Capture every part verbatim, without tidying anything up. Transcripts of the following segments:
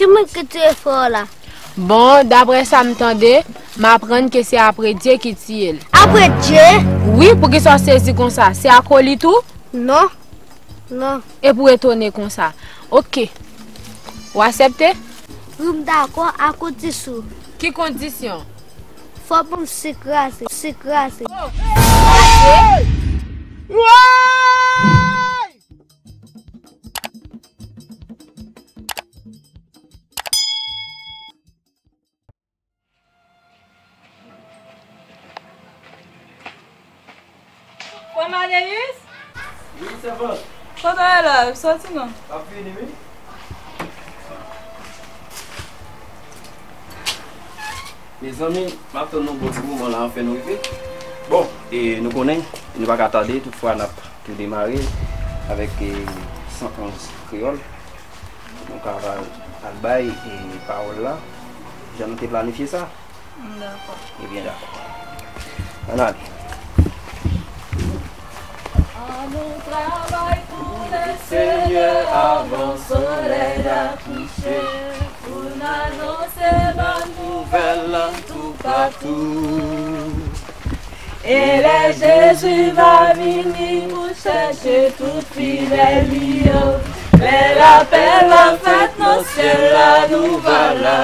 Ki moun ki tiye frè w la? Bon, daprè sa m tande, m aprann ke se apre Dye ki tiye l. Apre Dye? Wi, poukisa w sezi konsa? Se akolit ou? Non. Non. E pou etone konsa. Oke. W aksepte? Wi, m dakò a kondisyon. Ki kondisyon? Fò pou m sikraze, sikraze. Oh! Kraze? Frè Maneyis? Wi, sèvant. Kote w ye la? Sòti non. M ap vini, wi. Mezanmi, m ap tann nou bon ti moman la, anfen nou rive. Bon, e nou konnen, nou pa ka tade, toutfwa n ap tou demare avèk, e, san onz Kreyòl. Nou ka al, al bay, e, pawòl la, jan nou te planifye sa. Dakò. Ebyen, dakò. Ann ale. An nou travay pou Lesenyè avan solèy la kouche, pou n anonse bòn nouvèl la toupatou. E lè Jezi va vini pou chèche tout fidèl li yo, lè lapè va fèt nan syèl la, nou va la.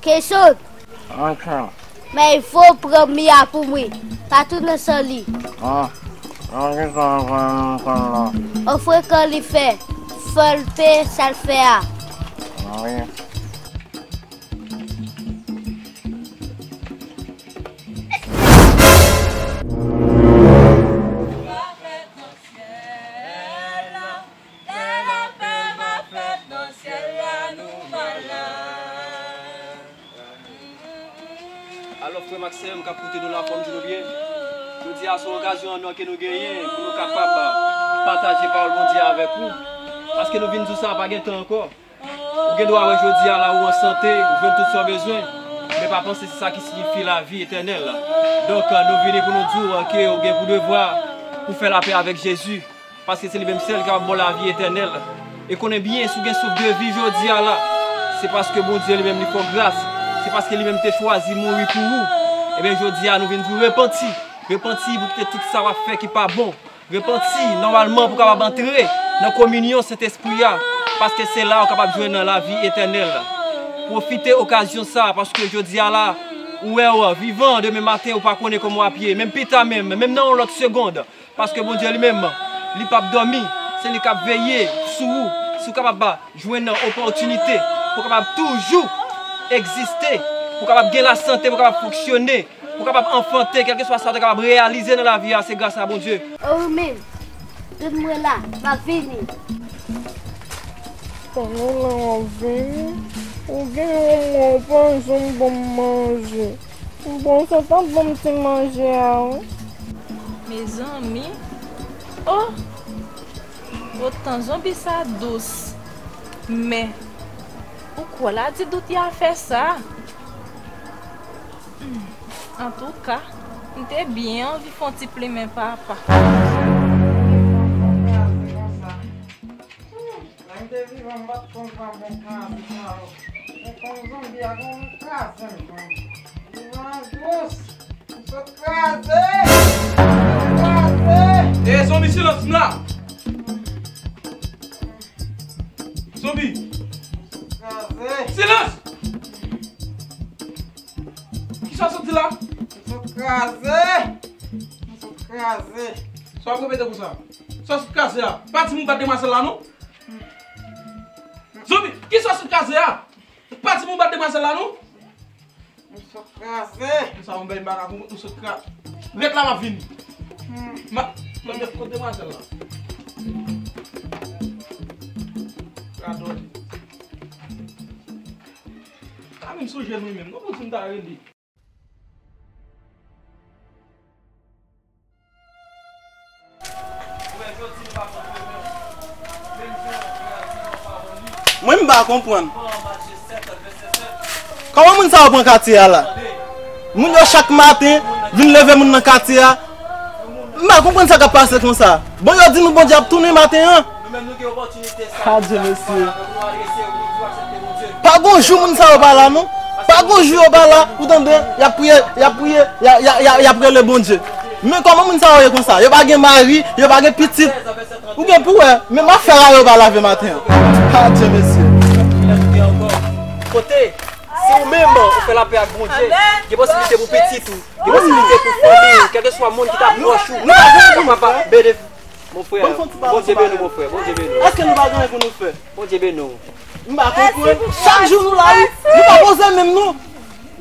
Kesyon. Antran. Men il faut pran mi a pou mwen. Pa tounen san li. Ah, an ki sa w fè menm konn la? An frekan li fè. Fò l peye sa l fè a. Wi. Alò, frè m ak sè m k ap koute nou la, fò m di nou byen, jodi a se yon okazyon an nò ke nou genyen pou nou kapab pataje pawòl Bondye avèk ou, paske nou vin di w sa pa gen tan ankò. Ou gen dwa wè jodi a la ou an sante, ou jwenn tout sa w bezwen, men pa panse se sa ki siyifi lavi etènèl la. Donk, nou vini pou nou di w ke ou gen pou devwa pou fè lapè avèk Jezi, paske se li menm sèl ki kapab ba w lavi etènèl. E konnen byen, si w gen souf de vi jodi a la, se paske Bondye li menm li fè w gras, se paske li menm te chwazi mouri pou ou. Ebyen, jodi a nou vin di w repanti, repanti pou kite tout sa w ap fè ki pa bon. Repanti nòmalman pou w kapab antre nan kominyon Sentespri a, paske se la ou kapab jwenn lavi etènèl. Pwofite okazyon sa a, paske jodi a la, ou wè w vivan, demen maten ou pa konnen kòman w ap ye, menm pita menm, menm nan yon lòt segonn, paske Bondye li menm, li p ap dòmi, se li k ap veye sou ou, si w kapab jwenn opòtinite pou w kapab toujou egziste, pou w kapab gen lasante, pou w kapab fonksyone, pou w kapab anfante, kèlkeswa sa w te kapab reyalize nan lavi a, se gras a Bondye. O wi menm, tann mwen la, m ap vini. Pandan w la w ap vini, ou gen yon mwa w pa janm ban m manje. Bon, sa t ap ban m ti manje a, wi. Mezanmi, oh! Otan zonbi sa dous. Men, ou kwè l a di dout y a fè sa? Hmm, antouka, m te byen anvi fè yon ti plimen papa. Lè m te vivan, m pa t konn pran bon kraze sa yo. Men kòm zonbi a gon kraze m pran. Vivan dous. M sot kraze! M sot kraze! E zonbi, silans, m la! Zonbi! M sot kraze! Silans! Kisa w sot di la? M sot kraze! M sot kraze! Sa w ap repete konsa? Sa w sot kraze a? Pa di m ou bat demwazèl la non! Zonbi! Kisa w sot kraze a? Pa di m ou bat demwazèl la, non? M sot kraze. Sa yon bèy m pa ka konprann, ou sot kraze. Ret la, m ap vini. Hmm. Ma, mande kote demwazèl la. Radòt. Pa menm sonje nou menm. Konprann si m ta rele. Mwen m pa konprann. Kòman moun sa yo pran katye a la? Moun yo chak maten vin leve moun nan katye a. M pa konprann sa k ap pase konsa. Bon, yo di nou Bondye ap tounen maten an. Adye mesye. Pa gon jou moun sa yo pa la non. Pa gon jou yo pa la, ou tande, y ap priye, y ap priye, y a- y a- y a- y ap rele Bondye. Men kòman moun sa yo ye konsa? Yo pa gen mari, yo pa gen pitit. Ou gen pou wè, men m ap fè rayo pa lave maten an. Adye mesye. Kote, si ou menm ou fè lapè ak Bondye, gen posiblite pou pitit ou, gen posiblite pou fanmi ou, kèlkeswa moun ki ta pwòch ou, ou papa benefisye. Mon frè, Bondye beni w, mon frè, Bondye beni w. Èske nou pa gen anyen pou nou fè? Bondye beni w. M pa konprann. Chak jou nou la wi. Nou pa poze menm nou.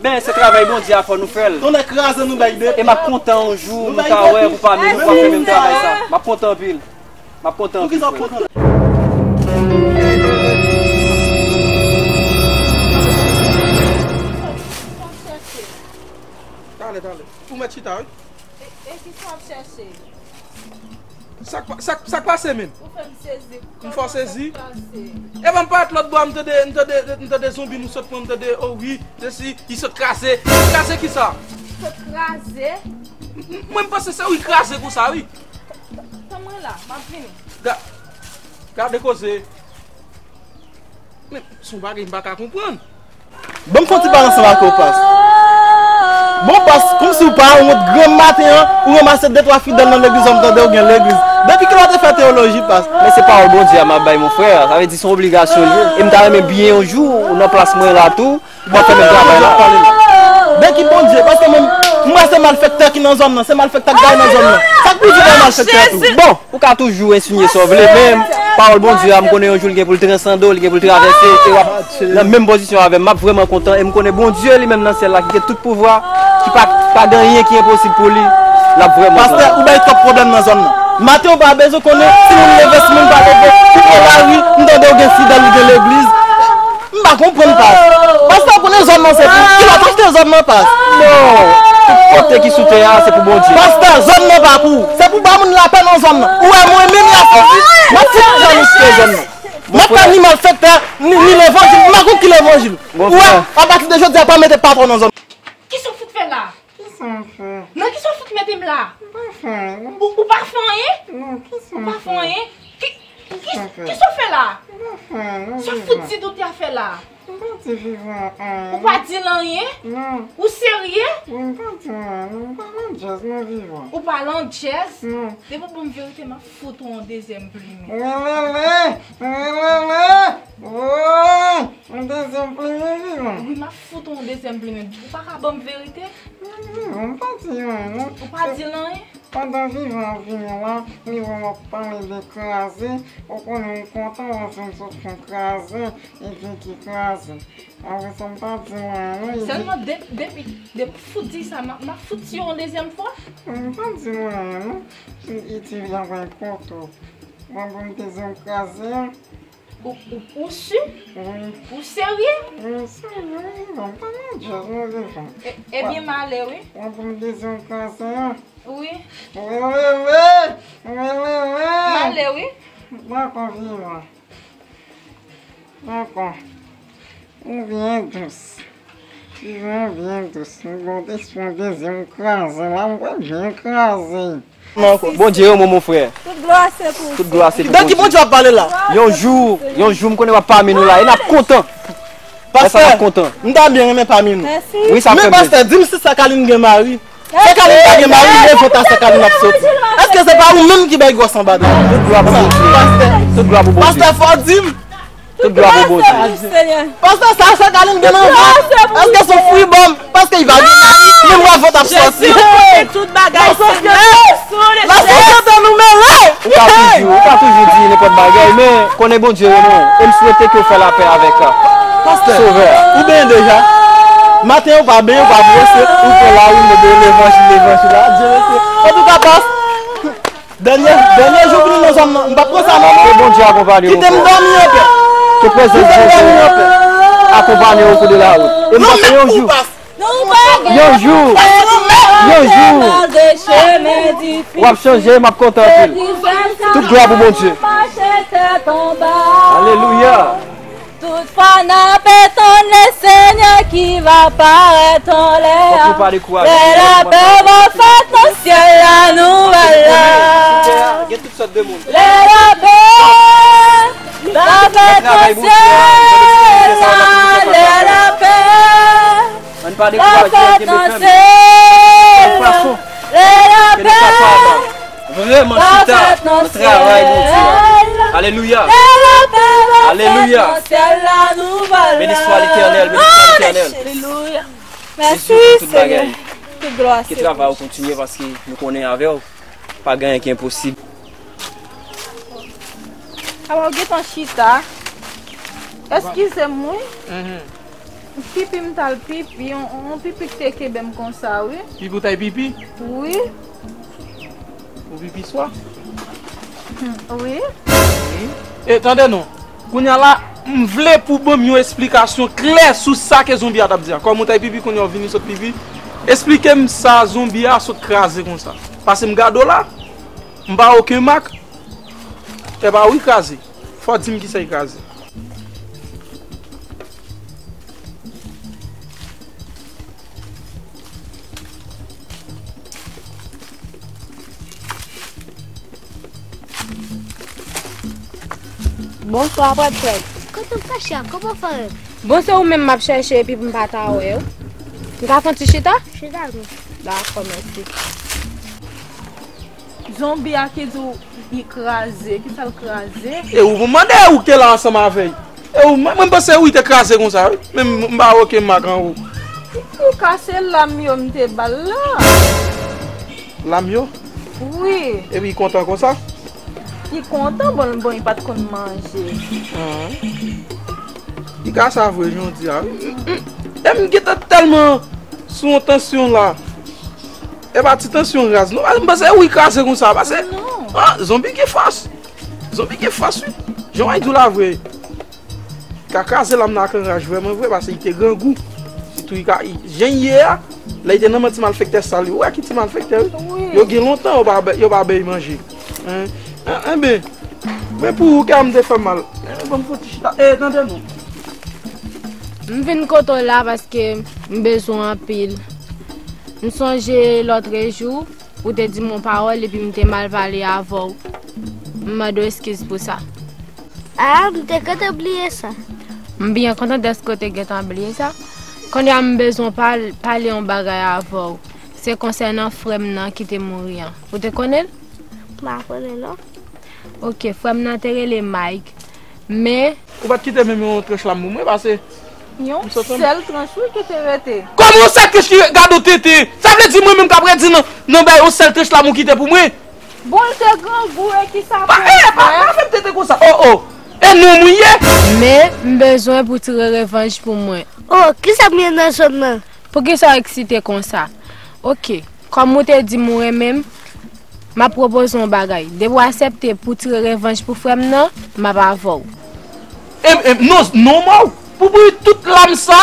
Men se travay Bondye a, fò nou fè l. Tonnè kraze nou bay depi. E m ap kontan yon jou nou ta wè ou pa menm ou pa fè menm travay sa. M ap kontan anpil. M ap kontan anpil. Poukisa w ap kontan? Tale, tale. Ou mèt chita wi. E, e kisa w ap chèche? Sa k pa- sa k- sa k pase menm? Ou fè m sezi. M fè w sezi? Epa m parèt lòt bò a, m tande, m tande, m tande zonbi nou sot pran, m tande, o wi, sesi, li sot kraze. Kraze kisa? Sot kraze? M- Mwen m panse se wi kraze konsa wi. Tann mwen la, m ap vini. Ga- Gade koze. Men, se yon bagay m pa ka konprann. Ban m fè yon ti pale ansanm ak ou, Pas. Bon, Pas, kòmsi ou pa wont, granm maten an, ou ranmase de twa fidèl nan legliz, an m tande ou gen legliz. Depi kilè w te fè teyoloji, Pas? Men se pawòl Bondye a m ap bay, mon frè. Sa vle di se yon obligasyon l ye. E m ta renmen byen yon jou, ou nan plas mwen la tou, w ap fè menm travay la. De ki Bondye? Paske mwen, m wè se malfektè ki nan zòn nan, se malfektè k bay nan zòn nan. Sa k pou di bay malfektè tou? Bon, ou ka toujou ensinye sa w vle, men pawòl Bondye a, m konnen yon jou l gen pou l transande w, l gen pou l travèse, e w ap nan menm pozisyon avè m. M ap vrèman kontan, e m konnen Bondye li menm nan syèl la, ki gen tout pouvwa, ki pa, pa gen anyen ki enposib pou li, l ap vrèman kontan. Pastè, ou bay twòp pwoblèm nan zòn nan. Maten ou pa bezwen konnen si moun leve, si moun pa leve, ou pran lari, m tande w gen fidèl, ou gen legliz. M pa konprann, Pas. Pastè, ou konnen zòn nan se pou ou. Kilè w t achte zòn nan, Pas? Non. Tout pòte ki sou tè a, se pou Bondye. Pastè, zòn nan pa pou ou. Se pou ba moun lapè nan zòn nan. Ou wè mwen menm la sezi. M ap fout jan nou kite zòn nan. M ap fè ni malfektè, ni, ni levanjil. M pa konn ki levanjil. Ou wè, apati de jodi a, pa mete patwon nan zòn nan. Kisa w fout fè la? Kisa m fè? Nan kisa w fout mete m la? M pa fè anyen. Ou, ou pa fè anyen? Non, kisa m fè? Ou pa fè anyen? Ki, ki, kisa w fè la? M pa fè anyen, non. Sa w fout di Doudou a fè la? M pa di Vivan anyen. Ou pa di l anyen? Non. Ou serye? Wi, m pa di anyen, non. M pa landjèz, non, Vivan. Ou pa landjèz? Non. Depi w ban m verite, m ap fout ou yon dezyèm plimen. Relele! Relele! Woy! Yon dezyèm plimen, Vivan. Wi, m ap fout ou yon dezyèm plimen. Ou pa ka ban m verite? Vivan, m pa di anyen, non. Ou pa di l anyen? Pandan Vivan ap vini la, li wè w ap pale de kraze, ou konnen m kontan wè se m sot fè kraze, epi ki kraze. Apre sa, m pa di l anyen, non, li di. Sèlman de-, depi, depi w fout di sa, m ap, m ap fout tiye w yon dezyèm fwa. M pa di l anyen, non. Li, li di li ap al kote w. Mwen, pou m te di w kraze a, Ou, ou, ou si? Wi. Ou serye? Wi, serye, wi, non, pa nan djòl, non, Vivan. E, ebyen, m ale, wi. Wè pou m dezankaze a. Wi. Wi, wi, wi. Wi, wi, wi. M ale, wi. Dakò, Vivan. Dakò. Ou byen dous. Vivan byen dous. M gon te sou yon dezyèm kraze la, m pral byen kraze. Bondye yo, mon, mon frè. Tout glwa se pou Tout glwa se pou Bondye. De ki Bondye w ap pale la? Yon jou, yon jou, m konnen w ap pami nou la, e n ap kontan. Pastè, m ta byen renmen pami nou. Wi, sa fè m plezi. Men pastè, di m si Sakalin gen mari. Sakalin pa gen mari, men vant a Sakalin ap soti. Èske se pa ou menm ki bay gwòs anba do? Tout glwa pou Bondye. Pastè, tout glwa pou Bondye. Pastè, fò w di m. Tout glwa pou Bondye. Pastè, sa Sakalin gen nan vant, èske se yon fribòm? Paske li pa gen mari, men m wè vant ap soti. Tout bagay se mè. Lasosete nou mele. Ou ka toujou, ou ka toujou di nenpòt Bagay, men konnen Bondye renmen w, e m swete ke w fè lapè avèk, a, Pastè, Sovè a. Ou benyen deja? Maten ou pa benyen, ou pa bwose, ou pran lari, mande levanjil, levanjil la. Dye mesye. Antouka, pas, dènye, dènye jou vini nan zòn nan, m p ap pran sa nan men w. Ke Bondye akonpanye w. Kite m dòmi anpè. Ke prezans Bondye akonpanye w kou de la wout. E m panse yon jou, yon jou, yon jou, w ap chanje, m ap kontan anpil. Tout glwa pou Bondye. Alelouya. Tout fwa n ap etann le Senyè ki va parèt anlè a. Lè lapè va fèt nan syèl la nouvèl la. Gen tout sòt de moun. Lè lapè va fèt nan syèl la, lè lapè va fèt nan syèl la, lè lapè vrèman chita nan travay Bondye a. Alelouya. Alelouya. Béni soit l'Éternel, béni soit l'Éternel. Alelouya. Mèsi, Senyè. Tout glwa se pou ou. Ke travay ou kontinye paske nou konnen avè w pa gen anyen ki enposib. Apa w gentan chita? Eskize m, wi. Pipi m t al pipi, yon, yon pipi k te kenbe m konsa, wi. Pipi w t al pipi? Wi. Ou pipi swa? Wi. E, tande non. Kounye a la, m vle pou ban m yon esplikasyon klè sou sa ke zonbi a t ap di a. Kòm ou t al pipi, kounye a w vini sot pipi. Esplike m sa zonbi a sot kraze konsa. Paske m gade w la, m pa wè okenn mak. Epa wi kraze. Fò w di m kisa l kraze. Bonswa, Pòdpè. Kote w kache a? Kòman w fè? Bon, se ou menm m ap chèche epi m pa ta wè w. M ka fè yon ti chita? Chita non. Dakò, mèsi. Zonbi a ki di w li kraze, kisa l kraze? E ou pou mande, ou ki te la ansanm avè l. E ou, mwen, mwen panse ou te kraze konsa, wi. Men m, m pa wè okenn mak an ou. Ou kase lam yo m te ba l la. Lam yo? Wi. Epi li kontan konsa? Li kontan, bon, bon, li pa t konn manje. Li ka sa vre, jan w di a, wi. E m gentan tèlman sou yon tansyon la. E pa ti tansyon raz non, m panse ou li kraze konsa, paske zonbi gen fòs. Zonbi gen fòs, wi. Jan w di w la vre. Ka kraze lam nan ak anraj vrèman vre, paske li te grangou. Sitou li ka, jan l ye a, lè li te nan men ti malfektè sal yo, ou wè ki ti malfektè, wi. Yo gen lontan, yo pa bay, yo pa bay manje. Enben, men pou ou, kè m te fè mal. Enben, ban m fè yon ti chita. E, tande non. M vin kote w la paske m bezwen w anpil. M sonje lòtrejou, ou te di m yon pawòl epi m te mal pale avè w. M mande w eskiz pou sa. A, m te gentan bliye sa. M byen kontan dèske w te gentan bliye sa. Kounye a m bezwen pale, pale yon bagay avè w. Se konsènan frè m nan ki te mouri an. Ou te konnen l? M pa konnen non. Ok, frè m nan te rele Mike. Men. Ou pa t kite menm yon tranch lam pou mwen, paske yon sèl tranch wi ki te rete. Kòman yon sèl tranch ki gade w tenten? Sa vle di mwen menm k ap redi nan, nan bay yon sèl tranch lam ou kite pou mwen? Bon, l te grangou e kisa pou m fè? Pa fè m tenten konsa. Oh, oh. E nonm ou ye? Men, m bezwen pou tire revanj pou mwen. Oh, kisa m ye nan zòn nan? Poukisa w eksite konsa? Ok, kòm ou te di m ou renmen m, m ap pwopoze yon bagay. Depi w aksepte pou tire revanj pou frè m nan, m ap avè w. E, e, non, non mò w. Pou bouyi tout lam sa,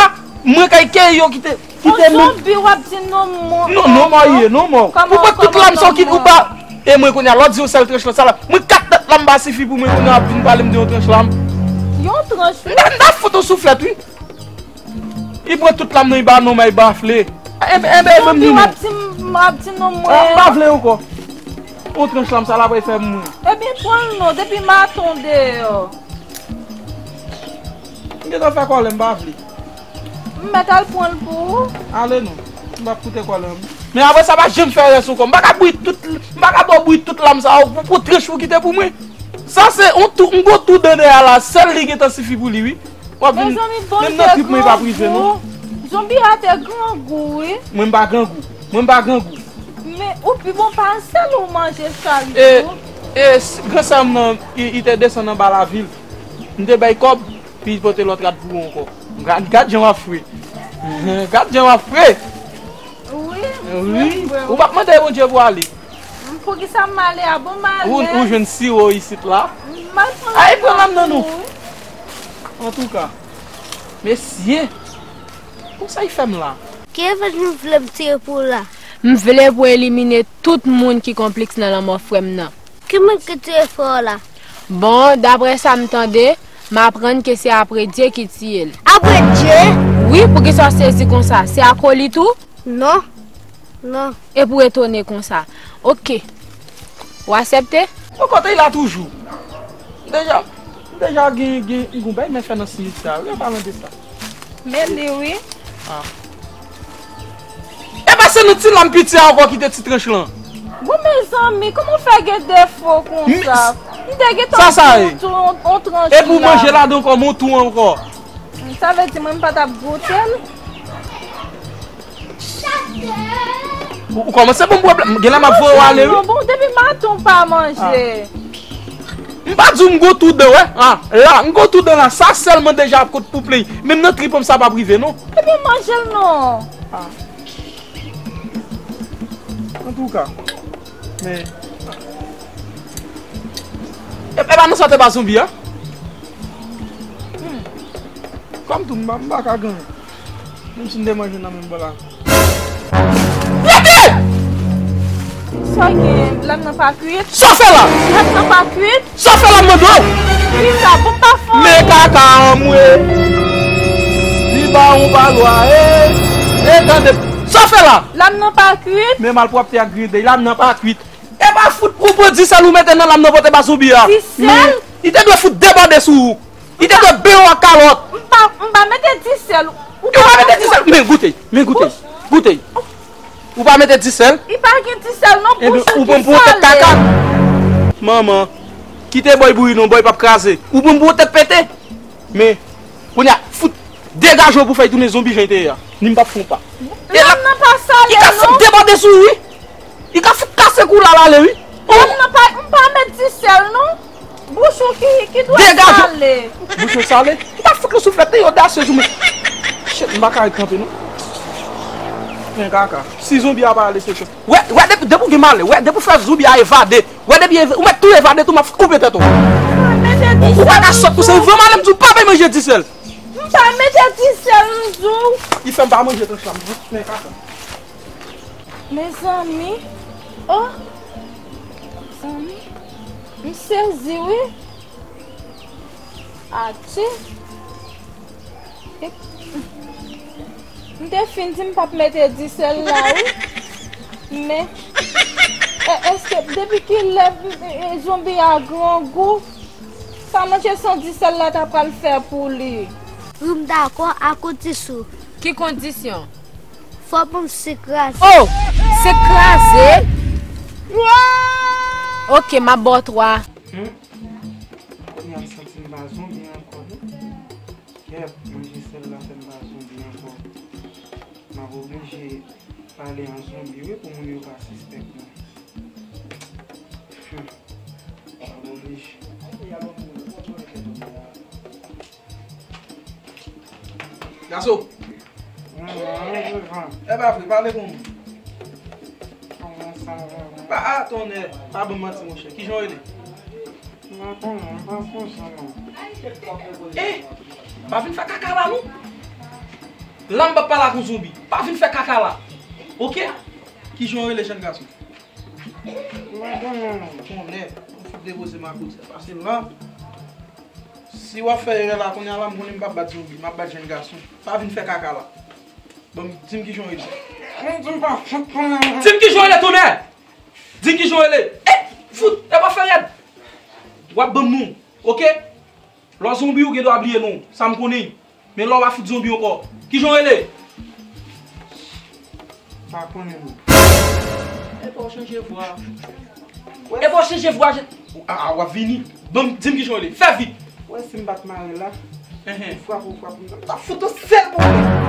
mwen kay keye yo kite, kite nou. Zonbi w ap di non mò. Non, non mò ye, non mò w. Pou bouyi tout lam sa w kite ou pa. E mwen kounye a, lè w di yon sèl tranch lan sa la. Mwen kat tèt lam pa sifi pou mwen kounye a ap vin pale m de yon tranch lam. Yon tranch wi. M ta, m ta fout yon souflèt wi. Li pran tout lam nan, li ba non, men li bafle. Enben, enben, menm li non. Ap di m, ap di non mwen. M pa vle ankò. Yon tranch lam sa la pral fè m mouri. Ebyen, pran l non, depi maten w deyò. M gentan fè kòlè, m pa vle. M mèt al pran l pou ou. Ale non. M p ap koute kòlè an. Men apre sa, pa janm fè rès ankò. M pa ka bouyi tout, m pa ka ba w bouyi tout lam sa yo pou, pou tranch ou kite pou mwen. Sa se yon tou, m gon tou dan dèyè la, sèl li gentan sifi pou li wi. W ap vin, menm nan trip mwen pa prive non. Zonbi a te grangou wi. Mwen m pa grangou. Mwen m pa grangou. Men ou pi bon pase l ou manje sa l tou. E s- gran sè m nan, li li te desann anba lavil. M te bay kòb, pou li pote lòt rad pou ou ankò. Gad, gad jan w ap fre. Gad jan w ap fre. Wi, wi. Ou p ap mande Bondye pou ale. Poukisa m ale a? Bon, m ale. Ou, ou jwenn siwo isit la. M al pran. Ay, pran lam nan nou. Antouka, mesye, konsa li fè m la. Ki revanj nou vle m tire pou ou la? M vle pou elimine tout moun ki konplis nan lanmò frè m nan. Ki moun ki tiye frè w la? Bon, daprè sa m tande, m aprann ke se apre Dye ki tiye l. Apre Dye? Wi, poukisa w sezi konsa? Se akolit ou? Non. Non. E pou etone konsa. Oke. W aksepte? Bon, kote l la toujou? M deja, m deja gen, gen, gen yon bagay mwen fè nan siy sa. Wi, an palan de sa. Men li, wi. Ah. E pa se nan ti lam piti a ankò ki te ti tranch lan. Bon, mezanmi, kòman w fè gen defo konsa? M te gentan sa, sa ye. Tou on, on tranch la. E pou manje ladan kòm on tou ankò. Sa vle di mwen m pa t ap goute l? Ou, ou kòmanse ban m pwoblèm. Genlè m ap voye w ale, wi. Non, bon, depi maten w pa manje. Ah. M pa di w m gwo tou dan, wè. Ah, la, m gwo tou dan la. Sa sèlman deja ap kot pou plenyen. Menm nan trip an m sa p ap rive, non. Ebyen, manje l, non. Ah. Antouka, men. E, e pa nan sa w te ba zonbi a? Hmm. Kòm tou, m pa, m pa ka gen. Menm si m te manje nan menm bò la. Rete! Sa gen, lam nan pa kwit? Sa w fè la? Lam nan pa kwit? Sa w fè la, m mande w? Kisa, bon, pa fè anyen. Men kaka anmwe. Li ba yon balwa, e. E tande. Sa w fè la? Lam nan pa kwit? Men malpwòpte ak griyede, lam nan pa kwit. E pa fout ou pran disèl ou mete nan lam nan pote ba zonbi a. Disèl? Men, li te dwe fout debòde sou ou. Li te dwe benyen w ak kalòt. M pa, m pa mete disèl. Ou pa mete disèl. Men goute, men goute, goute. Ou pa mete disèl. Li pa gen disèl non, bouch ou ki sale. Ou pran pou yon tèt kaka. Manman, kite bòy bouyi non, bòy p ap kraze. Ou pran pou yon tèt pete. Men, kounye a, fout degaje w pou fè l tounen zonbi jan l te ye a. Ni m p ap fè w pa. Lam nan pa sale non. Li ka fout debòde sou ou, wi. Li ka fout kase kou l al ale, wi. Lam nan pa, m pa met disèl non. Bouch ou ki, ki dwe sale. Bouch ou sale? Ou pa fout yon souflèt, te odasyez ou menm. Shit, m pa ka ret kanpe non. Men kaka. Si zonbi a pa ale, se cho. Wè, wè, depi, depi w gen malè, wè, depi w fè zonbi a evade, wè, depi eva- ou mèt tou evade tou, m ap koupe tèt ou. Ou pa ka sòt pou se yon van malè, m di w pa bay manje disèl. M pa mete disèl, m di w. Li fè m pa manje tranch la, m di w, men kaka. Mezanmi. Oh. Mezanmi. M sezi, wi. Atye. M te fin di m p ap mete disèl la, wi. Men, e, èske depi kilè, e, zonbi a grangou? Sa manje san disèl la ta pral fè pou li? Wi, m dakò a kondisyon. Ki kondisyon? Fò pou m sik kraze. Oh! Sik kraze? Oke, m ap ba w twa. Hmm? Kounye a m santi m pa zonbi ankò, non. Kèt, manje sèl la fè m pa zonbi ankò. M ap oblije pale an zonbi, wi, pou moun yo pa sispèk mwen. Hmm. M ap oblije. Gason. E pa vre, pale pou mwen. Pa, a, tonnè, pa ban m manti, monchè. Kijan w rele? M pa konnen, m pa sonje non. Eh, pa vin fè kaka la, non. La m p ap pale ak yon zonbi. Pa vin fè kaka la. Oke? Kijan w rele, jèn gason? M pa konnen non. Tonnè, ou fout depoze makout sa. Pase la. Si w ap fè erè la, kounye a la, m konnen m p ap bat zonbi, m ap bat jèn gason. Pa vin fè kaka la. Bon, di m kijan w rele. Mwen di m pa fout konnen. Di m kijan w rele, tonnè! Di m kijan w rele. Eh, fout, e pa fè rèd. W ap ban m non, oke? Lè w zonbi, ou gen dwa bliye non. Sa m konnen. Men lè w pa fout zonbi ankò. Kijan w rele? Pa konnen non. Epa w chanje vwa. E pa w chanje vwa, je- a, a, w ap vini. Ban m, di m kijan w rele. Fè vit. Ou wè si m pa t mare la, Enhen. Ou frape, ou frape. M t ap fout yon sèl pou ou.